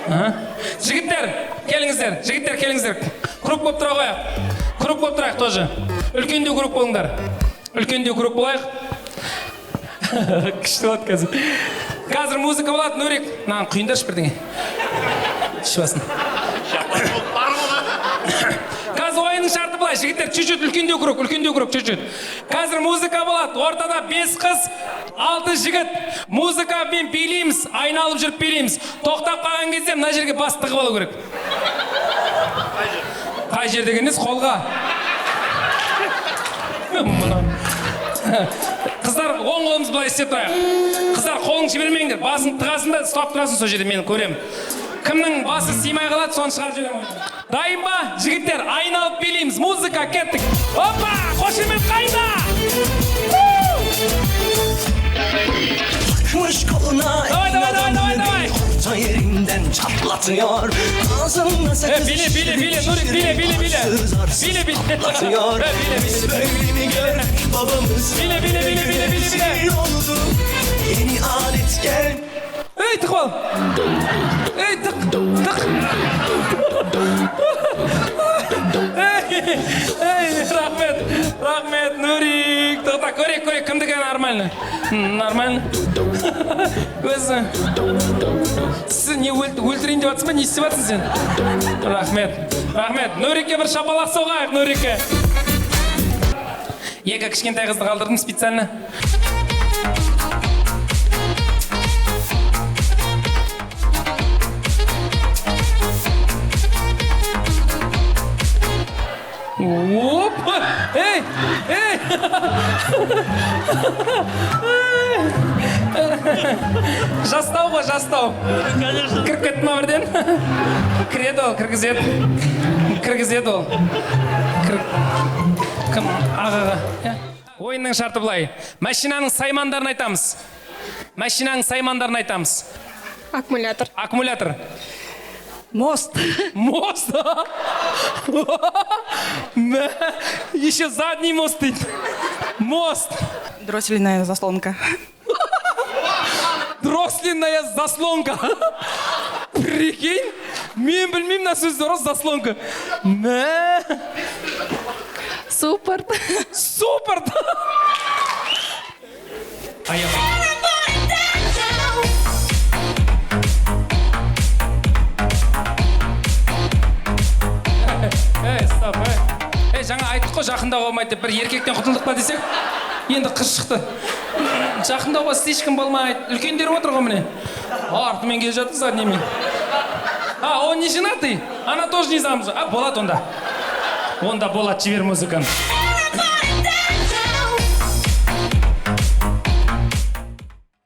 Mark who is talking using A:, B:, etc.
A: Жігіттер, келіңіздер, жігіттер, келіңіздер. Круг болып тұра қояйық. Круг болып тұрайық тоже. Үлкендеу круг болыңдар. Үлкендеу круг болайық. Күшті болады қазір. Қазір музыка болады, Нурик. Мынаны құйыңдаршы бірдеңе. Ішіп алсын. Қазір ойынның шарты былай, жігіттер, чуть-чуть үлкендеу круг, үлкендеу круг, чуть-чуть. Қазір музыка болады, ортада 5 қыз, 6 жігіт. Музыкамен билейміз, айналып жүріп билейміз. Тоқтап қалған кезде мына жерге бас тығып алу керек. Қай жер дегеніңіз? Қолға. Қыздар, оң қолымыз былай істеп тұрайық. Қыздар, қолың жібермеңдер, басын тығасың да ұстап тұрасың сол жерде, мен көремін. Кімнің басы сыймай қалады, соны шығарып жіберемін. Дайын ба? Жігіттер, айналып билейміз. Музыка, кеттік. Опа! Қошемет қайда?
B: Takmış koluna
A: Давай, давай, давай, давай, давай.
B: Orta yerinden çatlatıyor. Ağzında sakız
A: Bile, bile, bile, Nuri, bile, bile, bile.
B: Arsız arsız
A: Bile, bile.
B: patlatıyor.
A: Bile, bile.
B: Biz böyle mi gördük babamız?
A: Bile, bile, bile, bile, bile, bile.
B: Oldu. Yeni alet gel.
A: Ей, тығып ал. Ей, тық, тық. Ей, ей, рахмет, рахмет, Нурик. Тоқта, көрейік, көрейік, кімдікі нормально? Нормально. Өзі. Сіз не өлтірейін деп жатсың ба, не істеп жатсың сен? Рахмет, рахмет. Нурикке бір шапалақ соғайық, Нурикке. Екі кішкентай қызды қалдырдым специально. Опа! Ей! Ей! Жастау ғой, жастау.
C: Конечно.
A: Кіріп кетті ма бірден? Кіреді ол, кіргізеді. Кіргізеді ол. Кім? Ағаға. Иә. Ойынның шарты былай. Машинаның саймандарын айтамыз. Машинаның саймандарын айтамыз.
D: Аккумулятор.
A: Аккумулятор.
E: Мост.
A: Мост? Мә, еще задний мост дейді. Мост.
E: Дроссельная заслонка.
A: Дроссельная заслонка. Прикинь, мен білмеймін мына сөзді, рос заслонка. Мә.
D: Суппорт.
A: Суппорт. Аяқ. Ей, стоп, ей. Ей, жаңа айттық қой, жақындауға болмайды деп. Бір еркектен құтылдық па десек, енді қыз шықты. Жақындауға слишком болмайды. Үлкендер отыр ғой міне. Артымен келе жатыр, задниймен. А, он не женатый? Она тоже не замужем. А, болады онда. Онда болады, жібер музыканы.